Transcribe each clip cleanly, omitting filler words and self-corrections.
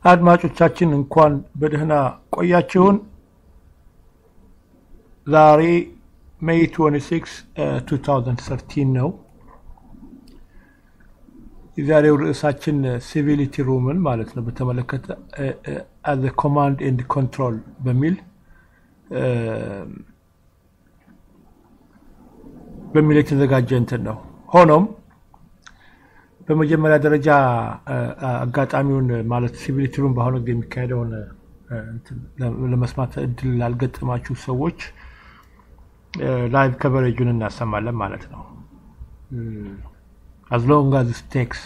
አድማጮቻችን እንኳን በደህና ቆያችሁን። ዛሬ May 26 2013 ነው። የዛሬው ርዕሳችን Civility Room ን ማለት ነው በተመለከተ as a command and control በሚል የተዘጋጀ እንትን ነው። ሆኖም በመጀመሪያ ደረጃ አጋጣሚውን ማለት Civility Room በአሁኑ ጊዜ የሚካሄደውን ለመስማት እድል ላልገጠማችሁ ሰዎች live coverage ኡን እናሰማለን ማለት ነው። As long as it takes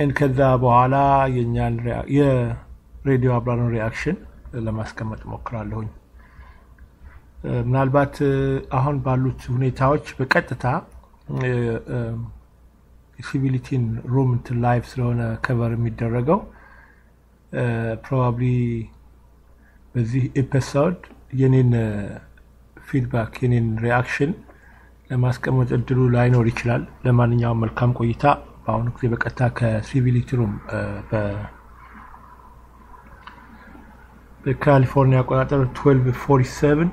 and ከዛ በኋላ የኛን የሬዲዮ አብራርን reaction ለማስቀመጥ ሞክራለሁኝ። ምናልባት አሁን ባሉት ሁኔታዎች በቀጥታ Civility ን room እንትን live ስለሆነ cover የሚደረገው probably በዚህ episode የኔን feedback የኔን reaction ለማስቀመጥ እድሉ ላይኖር ይችላል። ለማንኛውም መልካም ቆይታ። በአሁኑ ጊዜ በቀጥታ ከ Civility Room በካሊፎርኒያ አቆጣጠር 12:47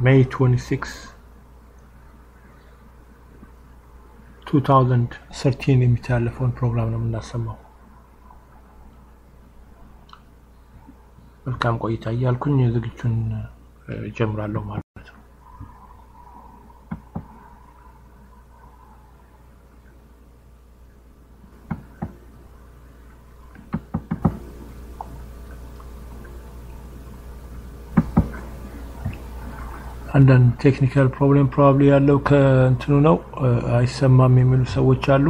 May 26 2013 የሚተላለፈውን ፕሮግራም ነው የምናሰማው። መልካም ቆይታ እያልኩኝ ዝግጅቱን እጀምራለሁ ማለት ነው። አንዳንድ technical problem probably ያለው ከእንትኑ ነው፣ አይሰማም የሚሉ ሰዎች አሉ።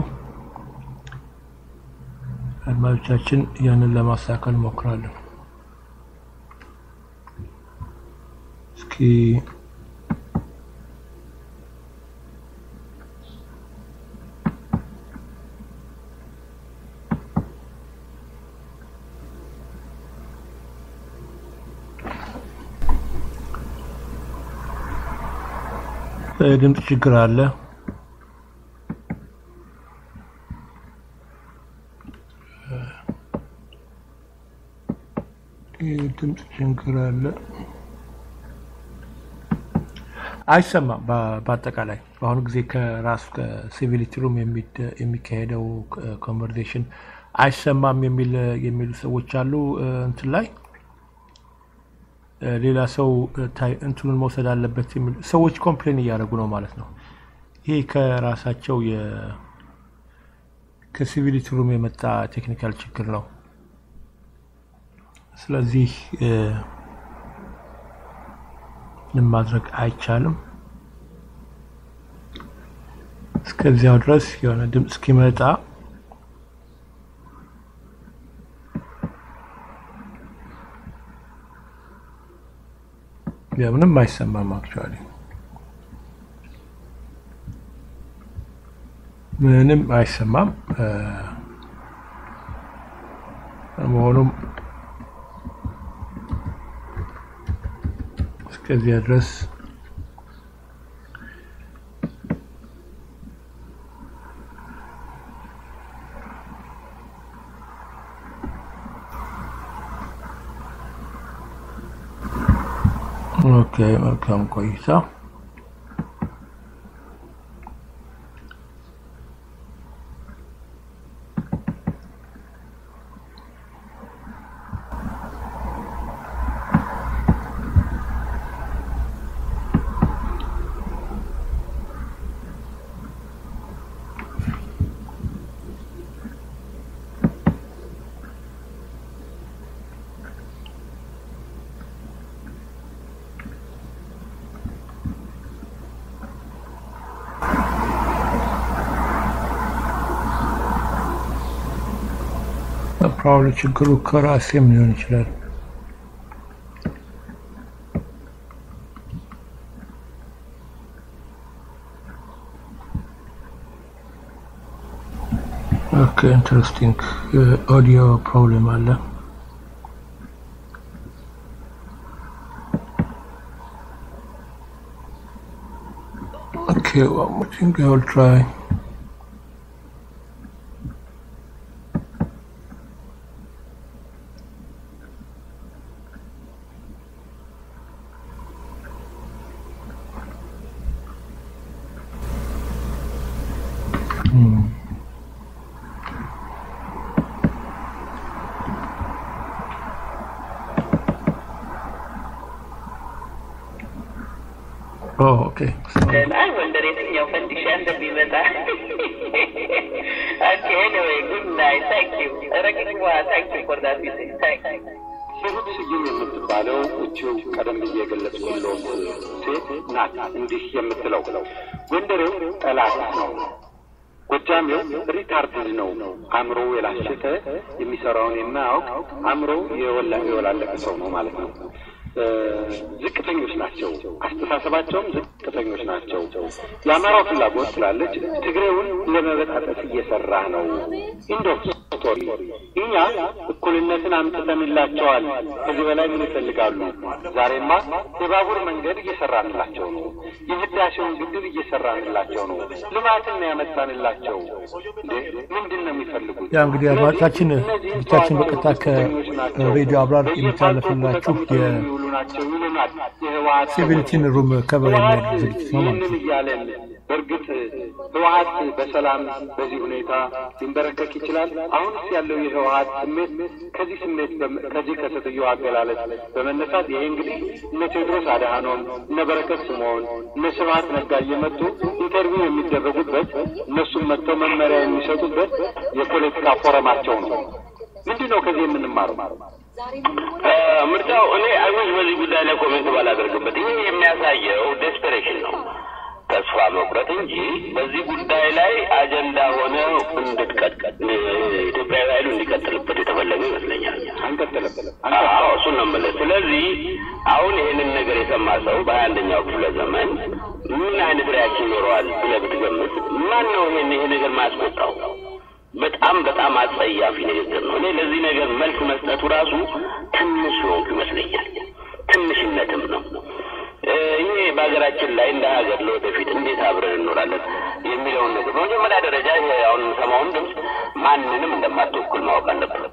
አድማጮቻችን ያንን ለማስተካከል እሞክራለሁ። እስኪ የድምፅ ችግር አለ። የድምፅ ችግር አለ፣ አይሰማም። በአጠቃላይ በአሁኑ ጊዜ ከራሱ ከ Civility Room የሚካሄደው conversation አይሰማም የሚሉ ሰዎች አሉ። እንትን ላይ ሌላ ሰው እንትኑን መውሰድ አለበት የሚሉ ሰዎች complain እያደረጉ ነው ማለት ነው። ይሄ ከራሳቸው ከ Civility Room የመጣ technical ችግር ነው። ስለዚህ ምንም ማድረግ አይቻልም። እስከዚያው ድረስ የሆነ ድምፅ እስኪመጣ ምንም አይሰማም። Actually ምንም አይሰማም። መሆኑም እስከዚያ ድረስ okay፣ መልካም ቆይታ። Probably ችግሩ ከራሴም ሊሆን ይችላል። Okay, interesting audio problem አለ። Okay, one more thing I will try. Okay. I wonder የትኛው ፈንዲሻ እንደሚመጣ። Okay, anyway, good night. Thank you ረቂቅዋ፣ thank you for that music. Thank you. ሂሩት ስዩም የምትባለው እቺው ቀደም ብዬ የገለጽኩልዎት ሴት ናት እንዲህ የምትለው። ጎንደሬው ጠላት ነው፣ ጎጃሜው retarded ነው፣ አእምሮ የላሸቀ፣ የሚሰራውን የማያውቅ፣ አእምሮ የወላለቀ ሰው ነው ማለት ነው። ዝቅተኞች ናቸው፣ አስተሳሰባቸውም ዝቅተኞች ናቸው። የአማራው ፍላጎት ስላለች ትግሬውን ለመበጣጠስ እየሰራ ነው። End of story። እኛ እኩልነትን አምጥተንላቸዋል። ከዚህ በላይ ምን ይፈልጋሉ? ዛሬማ የባቡር መንገድ እየሰራንላቸው ነው። የህዳሴውን ግድብ እየሰራንላቸው ነው። ልማትን ያመጣንላቸው። እንዴ፣ ምንድን ነው የሚፈልጉት? ያ እንግዲህ አድማጮቻችን፣ ዝግጅታችን በቀጥታ ከሬዲዮ አብራር የሚተላለፍላችሁ የ 17 room cover የሚያደርግ ዝግጅት ነው ማለት ነው። እያለን በእርግጥ ህወሀት በሰላም በዚህ ሁኔታ ሊንበረከክ ይችላል? አሁንስ ያለው የህወሀት ስሜት ከዚህ ስሜት ከዚህ ከሴትዮዋ አገላለጽ በመነሳት ይሄ እንግዲህ እነ ቴዎድሮስ አድሃኖም፣ እነ በረከት ስምኦን፣ እነ ስብሀት ነጋ እየመጡ interview የሚደረጉበት፣ እነሱም መጥተው መመሪያ የሚሰጡበት የፖለቲካ ፎረማቸው ነው። ምንድን ነው ከዚህ የምንማረው? ምርጫው እኔ I wish በዚህ ጉዳይ ላይ comment ባላደርግበት፣ ይሄ የሚያሳየው desperation ነው፣ ተስፋ መቁረጥ እንጂ በዚህ ጉዳይ ላይ አጀንዳ ሆነ እንድትቀጥል፣ ኢትዮጵያዊ ኃይሉ እንዲቀጥልበት የተፈለገ ይመስለኛል። አንቀጥልም። አዎ፣ እሱን ነው የምልህ። ስለዚህ አሁን ይሄንን ነገር የሰማ ሰው በ21ኛው ክፍለ ዘመን ምን አይነት reaction ይኖረዋል ብለህ ብትገምት፣ ማን ነው ይሄን ይሄ ነገር ማያስቆጣው? በጣም በጣም አጸያፊ ንግግር ነው። እኔ ለዚህ ነገር መልስ መስጠቱ ራሱ ትንሽ ሆንኩ ይመስለኛል። ትንሽነትም ነው። ይሄ በሀገራችን ላይ እንደ ሀገር ለወደፊት እንዴት አብረን እንኖራለን የሚለውን ነገር በመጀመሪያ ደረጃ ይሄ አሁን የምሰማውን ድምፅ ማንንም እንደማትወክል ማወቅ አለብን።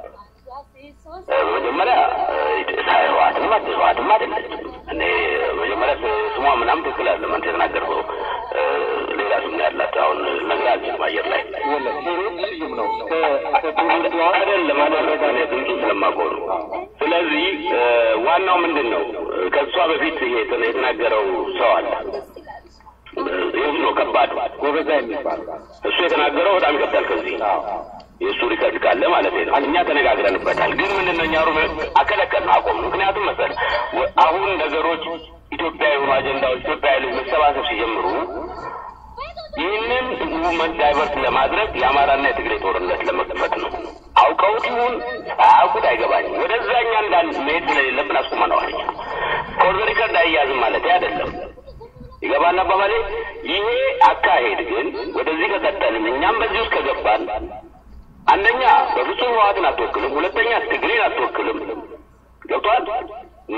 በመጀመሪያ ህወሓትም አይደለችም። እኔ መጀመሪያ ስሟ ምናምን ትክክል አይደለም። አንተ የተናገርከው ሌላ ስም ነው ያላት። አሁን ልነግርህ አልችልም አየር ላይ። ሂሩት ስዩም ነው። አይደለም፣ አይደለም፣ እኔ ድምፁን ስለማውቀው ነው። ስለዚህ ዋናው ምንድን ነው? ከእሷ በፊት ይሄ የተናገረው ሰው አለ። ይህ ነው ከባዱ። ጎበዛ የሚባል። እሱ የተናገረው በጣም ይከብዳል። ከዚህ የእሱ record ካለ ማለት ነው። እኛ ተነጋግረንበታል። ግን ምንድን ነው፣ እኛ room አከለከል አቆም። ምክንያቱም መሰለህ አሁን ነገሮች ኢትዮጵያ የሆኑ አጀንዳዎች ኢትዮጵያ ኃይሎች መሰባሰብ ሲጀምሩ ይህንን movement divert ለማድረግ የአማራና የትግሬ ጦርነት ለመክፈት ነው። አውቀውት ይሁን አያውቁት አይገባኝም። ወደዛኛ እንዳን መሄድ ስለሌለብን አስቁመነዋል። For the record አይያዝም ማለት አይደለም። ይገባል አባባሌ። ይሄ አካሄድ ግን ወደዚህ ከቀጠልን፣ እኛም በዚህ ውስጥ ከገባን፣ አንደኛ በፍጹም ህወሓትን አትወክልም፣ ሁለተኛ ትግሬን አትወክልም። ገብቶሃል?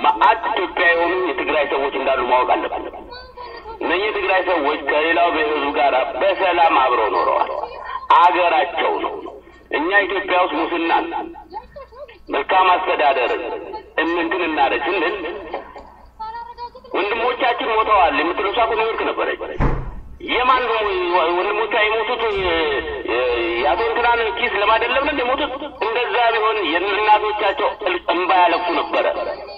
መአት ኢትዮጵያ የሆኑ የትግራይ ሰዎች እንዳሉ ማወቅ አለብን። እነኚህ የትግራይ ሰዎች ከሌላው ህዝብ ጋር በሰላም አብረው ኖረዋል። አገራቸው ነው። እኛ ኢትዮጵያ ውስጥ ሙስናን፣ መልካም አስተዳደርን እንትን እናደርግ ስንል ወንድሞቻችን ሞተዋል የምትለው እሷ እኮ ኒውዮርክ ነበረች። የማን ወንድሞቿ የሞቱት? የአቶ እንትናን ኪስ ለማደለብ ነው የሞቱት? እንደዛ ቢሆን የእናቶቻቸው እንባ ያለቅሱ ነበረ።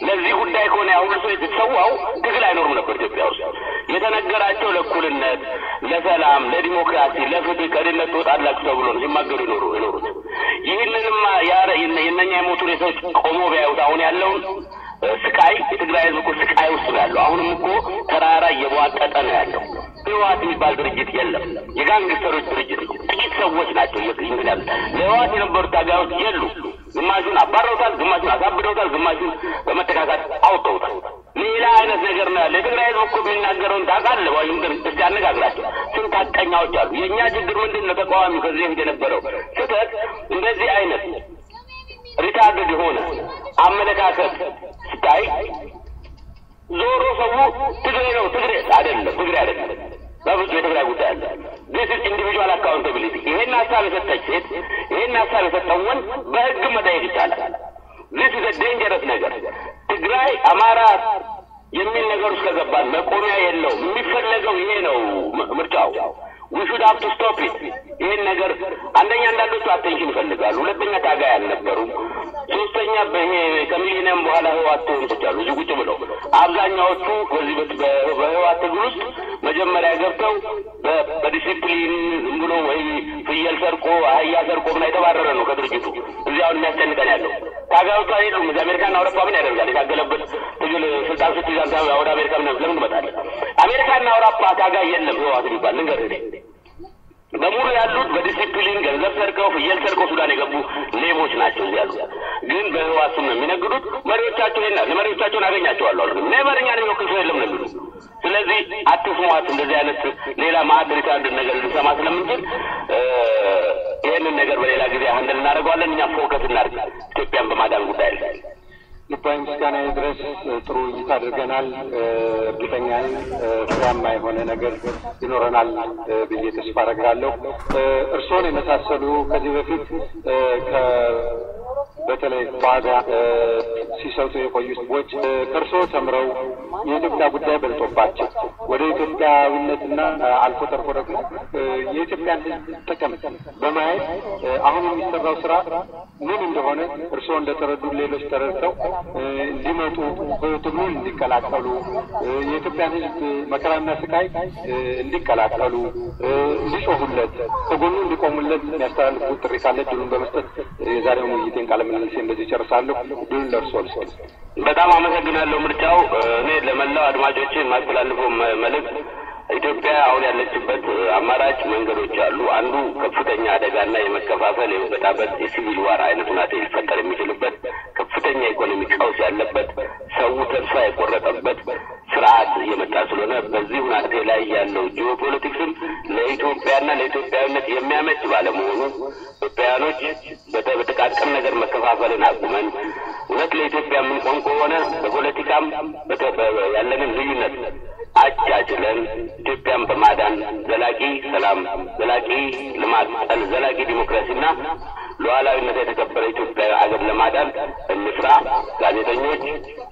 ለዚህ ጉዳይ ከሆነ ያ ሁሉ ሰው የተሰዋው ትግል አይኖርም ነበር ኢትዮጵያ ውስጥ። የተነገራቸው ለእኩልነት፣ ለሰላም፣ ለዲሞክራሲ፣ ለፍትህ፣ ከድህነት ትወጣላችሁ ተብሎ ነው ሲማገዱ የኖሩት። ይህንንማ የእነኛ የሞቱ ሬሳዎች ቆሞ ቢያዩት አሁን ያለውን ስቃይ፣ የትግራይ ህዝብ እኮ ስቃይ ውስጥ ነው ያለው። አሁንም እኮ ተራራ እየቧጠጠ ነው ያለው። ህወሓት የሚባል ድርጅት የለም። የ gangster ኦች ድርጅት ነው። ጥቂት ሰዎች ናቸው እንትን ያሉት። ለህወሓት የነበሩት ታጋዮች የሉ። ግማሹን አባረውታል፣ ግማሹን አሳብደውታል፣ ግማሹን በመተካካት አውጥተውታል። ሌላ አይነት ነገር ነው ያለ። የትግራይ ህዝብ እኮ የሚናገረውን ታውቃለህ። ዋሽንግተን እስቲ አነጋግራቸው። ስንት ሀቀኛዎች አሉ። የእኛ ችግር ምንድን ነው? ተቃዋሚው ከዚህ በፊት የነበረው ስህተት እንደዚህ አይነት retarded የሆነ አመለካከት ስታይ ዞሮ ሰው ትግሬ ነው፣ ትግሬ አይደለም፣ ትግሬ አይደለም። በፍጹም የትግራይ ጉዳይ አለ። This is individual accountability። ይሄን ሀሳብ የሰጠች ሴት፣ ይሄን ሀሳብ የሰጠው ወንድ በህግ መጠየቅ ይቻላል። This is dangerous ነገር። ትግራይ አማራ የሚል ነገር ውስጥ ከገባን መቆሚያ የለውም። የሚፈለገው ይሄ ነው ምርጫው። We should have to stop it። ይህን ነገር አንደኛ አንዳንዶቹ attention ይፈልጋሉ፣ ሁለተኛ ታጋይ አልነበሩም፣ ሶስተኛ በይሄ ከሚሊኒየም በኋላ ህወሓት ተወንቶች አሉ እዚህ ቁጭ ብለው። አብዛኛዎቹ በዚህ በህወሓት ትግል ውስጥ መጀመሪያ ገብተው በዲሲፕሊን ዝም ብሎ ወይ ፍየል ሰርቆ አህያ ሰርቆ ምና የተባረረ ነው ከድርጅቱ። እዚህ አሁን የሚያስጨንቀን ያለው ታጋዮቹ አይደሉም። እዚህ አሜሪካና አውሮፓ ምን ያደርጋል? የታገለበት ትግል ስልጣን ስትይዝ አንተ ወደ አሜሪካ ምን ለምን ትመጣለህ? አሜሪካና አውሮፓ ታጋይ የለም ህወሓት የሚባል ልንገርህ እኔ በሙሉ ያሉት በዲሲፕሊን ገንዘብ ሰርቀው ፍየል ሰርቀው ሱዳን የገቡ ሌቦች ናቸው። እዚህ ያሉት ግን በህወሓት ስም ነው የሚነግዱት። መሪዎቻቸው ይሄን መሪዎቻቸውን አገኛቸዋለሁ አሉ። Never እኛን የሚወክል ሰው የለም ነው የሚሉ። ስለዚህ አትስሟት። እንደዚህ አይነት ሌላ ማዕድ retarded ነገር ልንሰማ ስለምንችል ይህንን ነገር በሌላ ጊዜ handle እናደርገዋለን። እኛ focus እናድርግ ኢትዮጵያን በማዳን ጉዳይ ላይ። ልባዊ ምስጋና ይድረስ። ጥሩ ውይይት አድርገናል። እርግጠኛ ነኝ ፍሬያማ የሆነ ነገር ይኖረናል ብዬ ተስፋ አደርጋለሁ። እርስዎን የመሳሰሉ ከዚህ በፊት በተለይ ዋጋ ሲሰጡ የቆዩ ሰዎች ከእርስዎ ተምረው የኢትዮጵያ ጉዳይ በልጦባቸው ወደ ኢትዮጵያዊነትና አልፎ ተርፎ ደግሞ የኢትዮጵያን ሕዝብ ጥቅም በማየት አሁን የሚሰራው ስራ ምን እንደሆነ እርስዎ እንደተረዱ ሌሎች ተረድተው እንዲመጡ፣ ትግሉን እንዲቀላቀሉ፣ የኢትዮጵያን ሕዝብ መከራና ስቃይ እንዲቀላቀሉ፣ እንዲጮሁለት፣ ከጎኑ እንዲቆሙለት የሚያስተላልፉት ጥሪ ካለ እድሉን በመስጠት የዛሬውን ውይይቴን ቃለ ምልልሴን በዚህ ጨርሳለሁ። እድሉን ለእርስዎ ልስጥ። በጣም አመሰግናለሁ ምርጫው። እኔ ለመላው አድማጮች የማስተላልፈው መልእክት ኢትዮጵያ አሁን ያለችበት አማራጭ መንገዶች አሉ። አንዱ ከፍተኛ አደጋና የመከፋፈል፣ የመበጣበጥ፣ የ civil war አይነት ሁኔታ ሊፈጠር የሚችልበት፣ ከፍተኛ ኢኮኖሚ ቀውስ ያለበት፣ ሰው ተስፋ የቆረጠበት ስርዓት እየመጣ ስለሆነ በዚህ ሁናቴ ላይ ያለው ጂኦፖለቲክስም ለኢትዮጵያና ለኢትዮጵያዊነት የሚያመች ባለመሆኑ ኢትዮጵያውያኖች በጥቃቅን ነገር መከፋፈልን አቁመን እውነት ለኢትዮጵያ የምንቆም ከሆነ በፖለቲካም ያለንን ልዩነት አቻችለን ኢትዮጵያን በማዳን ዘላቂ ሰላም፣ ዘላቂ ልማት፣ ዘላቂ ዲሞክራሲና ሉዓላዊነት የተከበረ ኢትዮጵያ አገር ለማዳን እንስራ። ጋዜጠኞች፣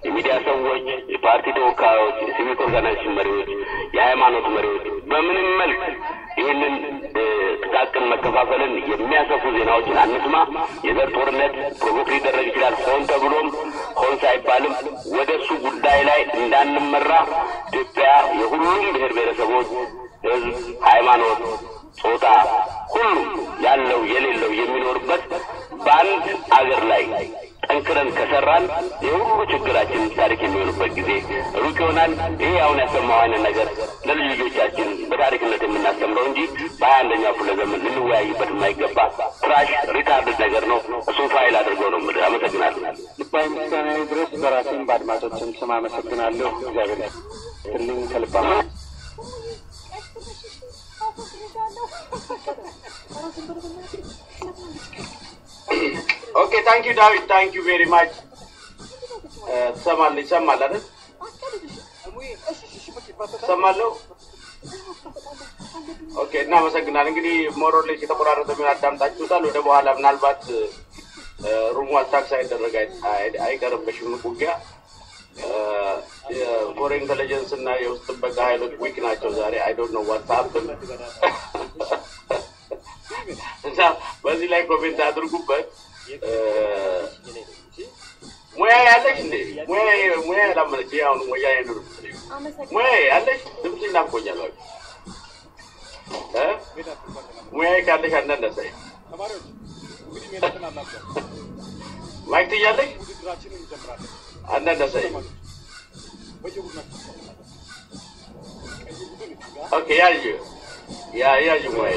የሚዲያ ሰዎች፣ የፓርቲ ተወካዮች፣ የ civic organization መሪዎች፣ የሃይማኖት መሪዎች በምንም መልክ ይህንን ጥቃቅን መከፋፈልን የሚያሰፉ ዜናዎችን አንስማ። የዘር ጦርነት provoke ሊደረግ ይችላል። ሆን ተብሎም ሆን ሳይባልም ወደ እሱ ጉዳይ ላይ እንዳንመራ ኢትዮጵያ የሁሉም ብሔር ብሔረሰቦች፣ ሕዝብ፣ ሃይማኖት፣ ጾታ ሁሉም ያለው የሌለው የሚኖርበት በአንድ አገር ላይ ጠንክረን ከሰራን የሁሉ ችግራችን ታሪክ የሚሆንበት ጊዜ ሩቅ ይሆናል። ይሄ አሁን ያሰማው አይነት ነገር ለልጅ ልጆቻችን በታሪክነት የምናስተምረው እንጂ በ21ኛው ክፍለ ዘመን ልንወያይበት የማይገባ trash retarded ነገር ነው። እሱን ፋይል አድርገው ነው የምልህ። አመሰግናለሁ። ልባዊ ምስጋና ይድረስ። በራሴም በአድማጮችም ስም አመሰግናለሁ። እግዚአብሔር ይስጥልኝ ከልብ። Okay, thank you ዳዊት፣ thank you very much። ትሰማለህ? ይሰማል አይደል? ትሰማለሁ? Okay፣ እናመሰግናለን። እንግዲህ more or less የተቆራረጠ ቢሆን አዳምጣችሁታል። ወደ በኋላ ምናልባት room ኡ attack ሳይደረግ አይቀርም በሽምቅ ውጊያ። የ foreign intelligence እና የውስጥ ጥበቃ ኃይሎች weak ናቸው ዛሬ። I don't know what happen እና በዚህ ላይ comment አድርጉበት። ሙያ ያለሽ እንዴ? ሙያ ሙያ ያላመነች አሁን ሙያ ነው። ሙያ ያለሽ ድምፅሽ ናፍቆኛል። በቃ ሙያ ካለሽ አንዳንድ አሳይ። Mic ትያለሽ፣ አንዳንድ አሳይ። Okay፣ ያዥ ያዥ ሙያ።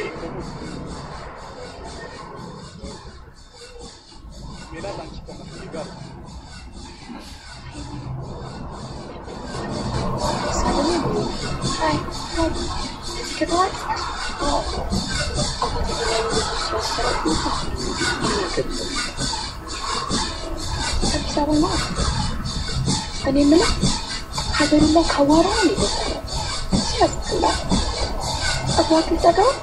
አዲስ አበባ ነው። እኔ የምለው ሀገሩ ላይ ከዋራ ነው የተሰራው። ሲያስጠላ። ጸጉራችሁ ይጠገባል።